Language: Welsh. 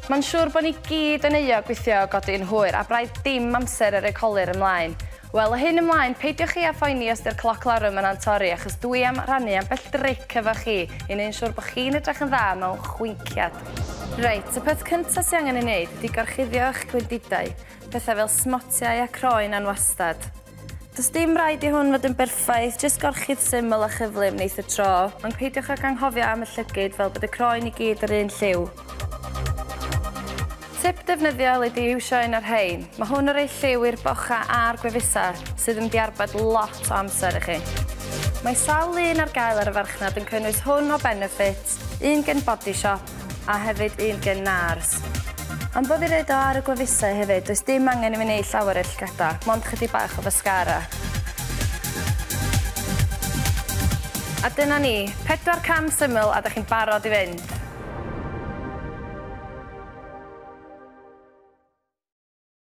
Mae'n siŵr bod ni gyd yn euog weithio o godi'n hwyr a braidd dim amser ar y colur ymlaen. Wel, o hyn ymlaen, peidiwch chi â phoeni os 'di'r cloc larwm yna'n torri achos dwi am rannu ambell dric efo chi i neud yn siŵr bod chi'n edrych yn dda mewn chwinciad. Reit, y peth cynta sy angen ei wneud ydi gorchuddio eich gwendidau, pethau fel smotiau a croen anwastad. Does dim raid i hwn fod yn berffaith, jyst gorchudd syml a chyflym wneith y tro, ond peidiwch ag anghofio am y llygid fel bod y croen i gyd yr un lliw. Tip defnyddiol ydi iwsio un o'r rhein. Mae hwn yn rhoi lliw i'r bocha a'r gwefusau, sydd yn mynd i arbed lot o amser i chi. Mae sawl un ar gael ar y farchnad yn cynnwys hwn o Benefit, un gen Body Shop a hefyd un gen Nars. Am bo' fi roid o ar y gwefusau hefyd, does dim angen i mi neud llawer i'r llgada, mond chydig bach o fascara. A dyna ni, pedwar cam syml a 'dach chi'n barod i fynd.